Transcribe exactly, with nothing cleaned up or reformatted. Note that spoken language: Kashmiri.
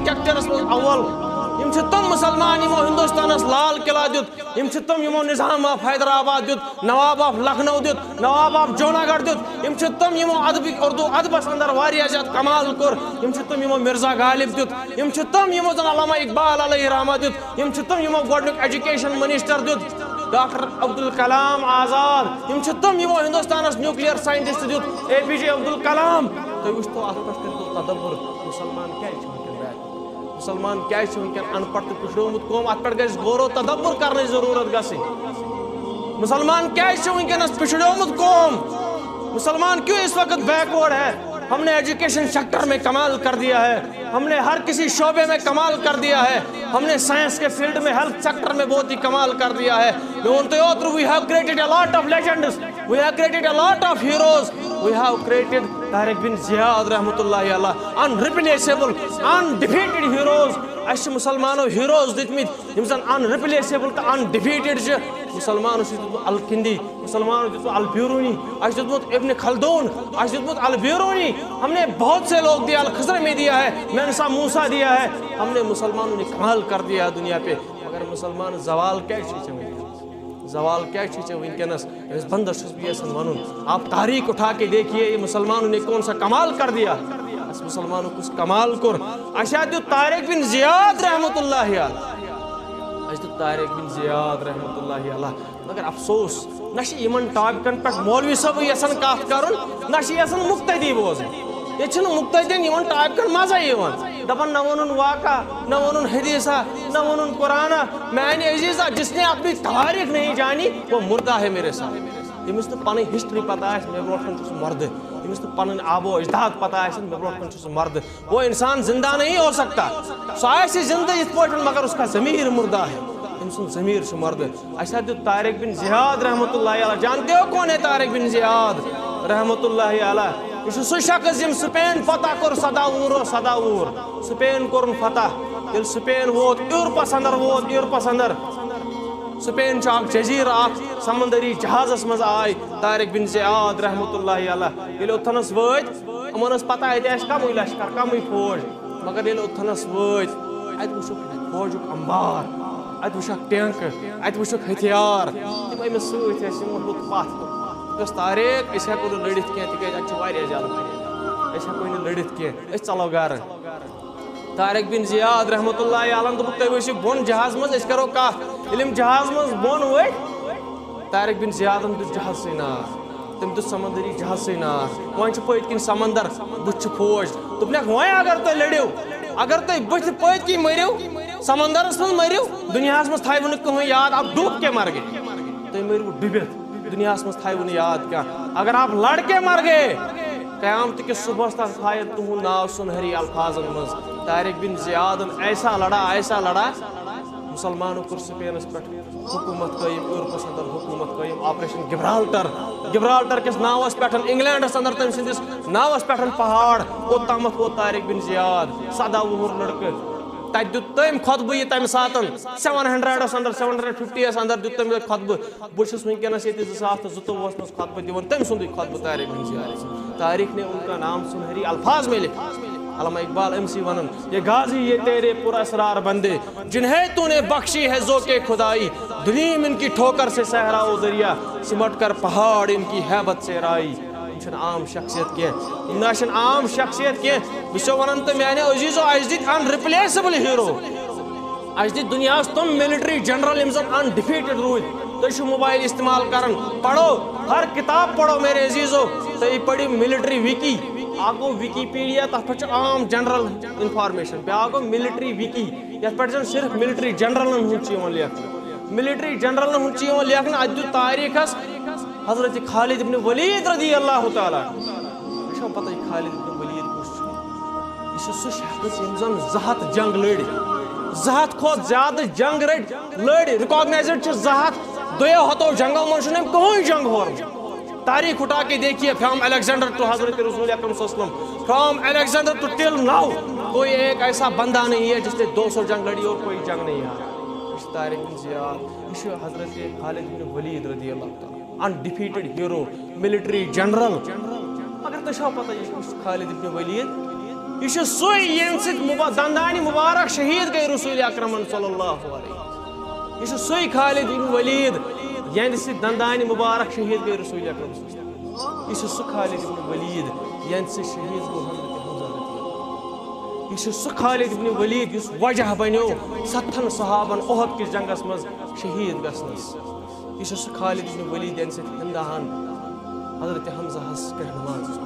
آرکیٹیکچرس منٛز اول۔ یِم چھِ تِم مُسلمان یِمو ہندوستانس لال قلعہ دیُت، یِم چھِ تِم یِمو نظام آف حیدرآباد دیُت، نواب آف لکھنؤ دیُت، نواب آف جوناگڑھ دیُت۔ یِم چھِ تِم یِمو ادبی، اردو ادبس اندر واریاہ زیادٕ کمال کوٚر۔ یِم چھِ تِم یِمو مرزا غالب دیُت۔ یِم چھِ تِم یِمو زن علامہ اقبال علیہ رحمہ دیُت۔ یِم چھِ تِم یِمو گۄڈنیُک ایجوکیشن منسٹر دیُت، ڈاکٹر عبدالکلام آزاد۔ یِم چھِ تِم یِمو ہندوستانس نیوکلیئر سائنٹسٹ دیُت، اے پی جے عبدالکلام۔ تُہۍ وٕچھتو اتھ پٮ۪ٹھ کٔرۍتو تدبر، مُسلمان کیازِ چھِ وٕنکیٚن بیک؟ مُسلمان کیازِ چھِ وٕنکیٚن ان پڑھ تہٕ پِچھڑیومُت قوم؟ اتھ پٮ۪ٹھ گژھِ غور و تدبر کرنٕچ ضروٗرت گژھٕنۍ۔ مُسلمان کیازِ چھِ وٕنکیٚنس پِچھڑیومُت قوم؟ مُسلمان کیوں اس وقت بیکورڈ ہے؟ ہم نے ایجوکیشن سیکٹر میں کمال کر دیا ہے، ہم نے ہر کسی شعبے میں کمال کر دیا ہے، ہم نے سائنس کے فیلڈ میں، ہیلتھ سیکٹر میں بہت ہی کمال کر دیا ہے۔ میں ووٚن تۄہہِ اوترٕ، we have created a lot of legends, we have created a lot of heroes, we have created Tariq بن زیاد رحمۃ اللہ علیہ، unreplaceable, undefeated heroes۔ اَسہِ چھِ مُسلمانو ہیروز دِتمٕتۍ یِم زَن unreplaceable تہٕ undefated چھِ۔ مُسلمانو چھُ دیُتمُت الکندی، مُسلمانو دیُتمُت البیرونی، اَسہِ دیُتمُت ابن خلدون، اَسہِ دیُتمُت البیرونی۔ ہم نے بہت سے لوگ دیا، الخضر میں دیا ہے، مینسا موسا دیا ہے۔ ہم نے، مُسلمانوں نے کمال کر دیا ہے دنیا پہ۔ مگر مُسلمان زوال کیٛازِ چھِ ژےٚ وٕنکیٚنَس؟ زوال کیٛازِ چھِ ژےٚ وٕنکیٚنَس؟ أمِس بندَس چھُس بہٕ یَژھان وَنُن، آپ تاریخ اٹھا کے دیکھیے، یہ مسلمانوں نے کون سا کمال کر دیا۔ اَسہِ مُسلمانو کُس کمال کوٚر؟ اَسہِ حظ دیُت طارق بن زیاد رحمۃ اللہ علیہ۔ اَسہِ دیُت طارق بن زیاد رحمۃ اللہ علیہ۔ مگر افسوس، نہ چھِ یِمن ٹاپکن پٮ۪ٹھ مولوی صٲبٕے یژھان کتھ کرُن، نہ چھِ یژھان مقتدی بوزٕنۍ۔ ییٚتہِ چھِنہٕ مقتدین یِمن ٹاپکن مزے یِوان۔ دپان، نہ ووٚنُن واقعہ، نہ ووٚنُن حدیثہ، نہ ووٚنُن قرآنہ۔ میانہِ عزیزہ، جس نے اپنی تاریخ نہیں جانی، وہ مردہ ہے میرے ساتھ۔ ییٚمِس نہٕ پنٕنۍ ہسٹری پتہ آسہِ، مےٚ برونٛٹھ کَنہِ چھُ سُہ مردٕ۔ ییٚمِس نہٕ پنٕنۍ آبو اجداد پتہ آسن، مےٚ برونٛٹھ کَنہِ چھُ سُہ مردٕ۔ وہ انسان زندہ نہیں ہو سکتا۔ سُہ آسہِ زندٕ یِتھ پٲٹھۍ، مگر اس کا ضمیر مردہ ہے۔ أمۍ سُنٛد ضمیر چھُ مردٕ۔ اَسہِ حظ دیُت طارق بن زیاد رحمۃ اللہ علیہ۔ جانتے ہو کون ہے طارق بن زیاد رحمۃ اللہ علیہ؟ یہِ چھُ سُہ شخص ییٚمۍ سپین فتح کوٚر، سداہ وُہُر اوس، سداہ وُہُر۔ سپین کوٚرُن فتح۔ ییٚلہِ سپین ووت، یورپس اندر ووت، یورپس اندر۔ سپین چھُ اکھ جزیرٕ، اکھ سمندری جہازس منٛز آے طارق بن زیاد رحمۃ اللہ علیہ۔ ییٚلہِ اوٚتتھنس وٲتۍ، یِمن ٲس پتہ، اَتہِ آسہِ کمٕے لشکر، کمٕے فوج۔ مگر ییٚلہِ اوٚتتھنس وٲتۍ، اَتہِ وٕچھُکھ فوجُک انبار، اَتہِ وٕچھکھ ٹینکہٕ، اَتہِ وٕچھُکھ ہتھیار۔ تِم أمِس سۭتۍ ٲسۍ، یِمو ہیوٚت پتھ۔ دوٚپُس، طارق، أسۍ ہٮ۪کو نہٕ لٔڑِتھ کینٛہہ، تِکیازِ اَتہِ چھِ واریاہ زیادٕ فوج۔ أسۍ ہٮ۪کو نہٕ لٔڑِتھ کینٛہہ، أسۍ ژلو گرٕ۔ طارق بن زیاد رحمۃ اللہ علیہ دوٚپُکھ، تُہۍ ؤسِو بۄن جہازس منٛز، أسۍ کرو کتھ۔ ییٚلہِ یِم جہازس منٛز بۄن ؤتھۍ، طارق بن زیادن دیُت جہازسٕے نار، تٔمۍ دیُت سمندری جہازسٕے نار۔ وۄنۍ چھُ پٔتۍ کِنۍ سمندر، بُتھِ چھُ فوج۔ دوٚپنکھ، وۄنۍ اگر تُہۍ لٔڑِو، اگر تُہۍ بُتھِ پٔتۍ کِنۍ مٔرِو، سمندرس منٛز مٔرِو، دُنیاہس منٛز تھایوٕ نہٕ کٕہٕنۍ یاد، آپ ڈوب کے مر گئے۔ تُہۍ مٔرِو ڈُبِتھ، دُنیاہس منٛز تھایوٕ نہٕ یاد کانٛہہ۔ اگر آپ لڑ کے مر گئے، قیامت کِس صبحس تام تھاین تُہُنٛد ناو سُنہری الفاظن منٛز۔ طارق بن زیادن ایسا لڑا، ایسا لڑا، مُسلمانو کوٚر سپینس پٮ۪ٹھ حکوٗمت قٲیِم، یورپس اندر حکوٗمت قٲیِم، آپریشن گبرالٹر، گبرالٹر کِس ناوس پٮ۪ٹھ، انگلینڈس اندر تٔمۍ سٕنٛدِس ناوس پٮ۪ٹھ پہاڑ، اوٚتامتھ ووت طارق بن زیاد، سداہ وُہُر لڑکہٕ۔ تتہِ دیُت تٔمۍ خطبہٕ یہِ تمہِ ساتن، سیون ہنڈریڈس اندر، سیون ہنڈریڈ ففٹی یس اندر دیُت تٔمۍ خطبہٕ۔ بہٕ چھُس وٕنکیٚنَس ییٚتہِ زٕ ساس تہٕ زٕتووُہَس منٛز خطبہٕ دِوان، تٔمۍ سُنٛدُے خطبہٕ طارق بن زیاد۔ تاریخ نے ان کا نام سنہری الفاظ میں لکھا۔ علامہ اقبال أمۍ سٕے وَنان، یہ غازی، یہ تیرے پُراسرار بندے، جنہیں تو نے بخشی ہے ذوقِ خدائی، دلیم ان کی ٹھوکر سے صحرا و دریا، سمٹ کر پہاڑ ان کی ہیبت سے رائی۔ یِم چھِنہٕ عام شخصیت کینٛہہ، یِم نہ چھِنہٕ عام شخصیت کینٛہہ۔ بہٕ چھُسو وَنان تہٕ میانیو عزیزو، اَسہِ دِتۍ unreplaceable hero۔ اَسہِ دِتۍ دُنیاہَس تِم ملٹری جنرل یِم زَن undefated روٗدۍ۔ تُہۍ چھِو موبایل استعمال کران، پرو، ہر کتاب پرو میرے عزیزو۔ تُہۍ پٔرِو ملٹری وِکی۔ اکھ گوٚو وِکیٖپیٖڈیا، تَتھ پٮ۪ٹھ چھُ عام جنرل انفارمیشن۔ بیٛاکھ گوٚو ملٹری وِکی، یَتھ پٮ۪ٹھ زَن صرف ملٹری جنرلن ہُنٛد چھُ یِوان لیکھنہٕ۔ ملٹری جنرلن ہُنٛد چھُ یِوان لیکھنہٕ، اَتہِ دیُت تاریخس حضرت خالد ابن ولید رضی اللہ تعالیٰ۔ تۄہہِ چھو پتہ یہِ خالد ابن ولید کُس چھُ؟ یہِ چھُ سُہ شخص ییٚمۍ زَن زٕ ہَتھ جنگ لٔڑۍ، زٕ ہَتھ کھۄتہٕ زیادٕ جنگ رٔٹۍ، لٔڑۍ، recognized چھِ زٕ ہَتھ۔ دۄیو ہَتو جنگو منٛز چھُنہٕ أمۍ کٕہٕنۍ جنگ ہورمُت۔ تاریخ اٹھا کے دیکھیے، from Alexander to حضرت رسول اکرم صلی اللہ علیہ وسلم، from Alexander to till now، کوئی ایک ایسا بندہ نہیں ہے جس نے دو سو جنگ لڑی اور کوئی جنگ نہیں ہارا۔ یہ چھُ طارق بن زیاد، یہ چھُ حضرت خالد بن ولید رضی اللہ تعالیٰ، undefeated hero، military general۔ مگر تۄہہِ چھوا پتہ یہ کُس چھُ خالد ابن ولید؟ یہِ چھُ سُے، ییٚمہِ سۭتۍ مُبا-، دندانہِ مُبارک شہیٖد گٔے رسول اکرمن صلی اللہ علیہ وسلم۔ یہِ چھُ سُے خالد ابن ولید، ییٚمہِ سۭتۍ دندانہِ مُبارک شہیٖد گٔے رسول اکرم صلی اللہ علیہ وسلم۔ یہِ چھُ سُہ خالد ابن ولید، ییٚمہِ سۭتۍ شہیٖد گوٚو حضرت حمزہ رضی اللہ عنہ۔ یہِ چھُ سُہ خالد ابن ولید، یُس وجہ بنیو ستتھن صحابن احد کِس جنگس منٛز شہیٖد گژھنس۔ یہِ چھُ سُہ خالد ابن ولید، ییٚمہِ سۭتۍ ہنداہن حضرت حمزہ ہس پٮ۪ٹھ نماز۔